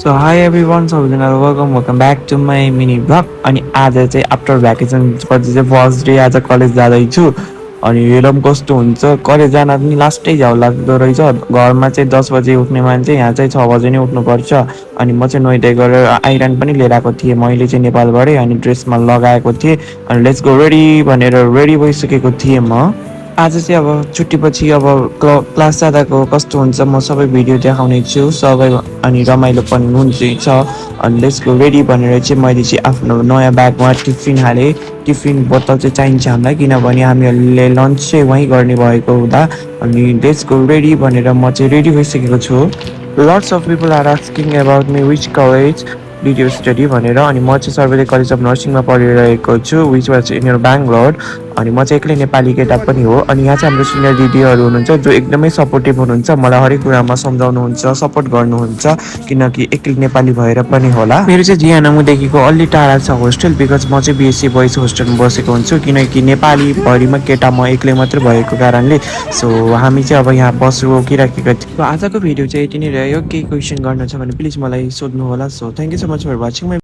So hi everyone, सबैजनालाई welcome back to my mini blog. अनि आज चाहिँ आफ्टर भ्याकेसन पछि चाहिँ फर्स्ट डे आज कलेज जाँदैछु। अनि हेरौँ कस्तो हुन्छ। कलेज जान पनि लास्टै झ्याउ लाग्दो रहेछ। घरमा चाहिँ 10 बजे उठ्ने मान्छे, यहाँ चाहिँ 6 बजे नै उठ्नुपर्छ। अनि म चाहिँ नुहाइधुवाइ गरेर आइरन पनि लिएर आएको थिएँ मैले चाहिँ नेपालबाटै। अनि ड्रेसमा लगाएको थिएँ अनि लेट्स गो रेडी भनेर रेडी भइसकेको थिएँ म। आज चाहिँ अब छुट्टीपछि अब क्लास जाँदाको कस्तो हुन्छ म सबै भिडियो देखाउने छु सबै। अनि रमाइलो पनि हुन्छ। अनि लेट्स गो रेडी भनेर चाहिँ मैले चाहिँ आफ्नो नयाँ ब्यागमा टिफिन हालेँ। टिफिन बोतल चाहिँ चाहिन्छ हामीलाई, किनभने हामीहरूले लन्च चाहिँ वहीँ गर्ने भएको हुँदा। अनि लेट्स गो रेडी भनेर म चाहिँ रेडी भइसकेको छु। Lots of people are asking about me which college did you study भनेर। अनि म चाहिँ सर्वोदय कलेज अफ नर्सिङमा पढिरहेको छु, which was in your Bangalore. अनि म चाहिँ एक्लै नेपाली केटा पनि हो। अनि यहाँ चाहिँ हाम्रो सिनियर दिदीहरू हुनुहुन्छ जो एकदमै सपोर्टिभ हुनुहुन्छ, मलाई हरेक कुरामा सम्झाउनुहुन्छ, सपोर्ट गर्नुहुन्छ, किनकि एक्लै नेपाली भएर पनि होला। मेरो चाहिँ जियानमुदेखिको अलि टाढा छ होस्टेल, बिकज म चाहिँ बिएससी बोइज होस्टेलमा बसेको हुन्छु, किनकि नेपालीभरिमा केटा म एक्लै मात्रै भएको कारणले। सो हामी चाहिँ अब यहाँ बस रोकिराखेका थियौँ। आजको भिडियो चाहिँ यति नै रह्यो। केही क्वेसन गर्न छ भने प्लिज मलाई सोध्नु होला। So thank you so much for watching my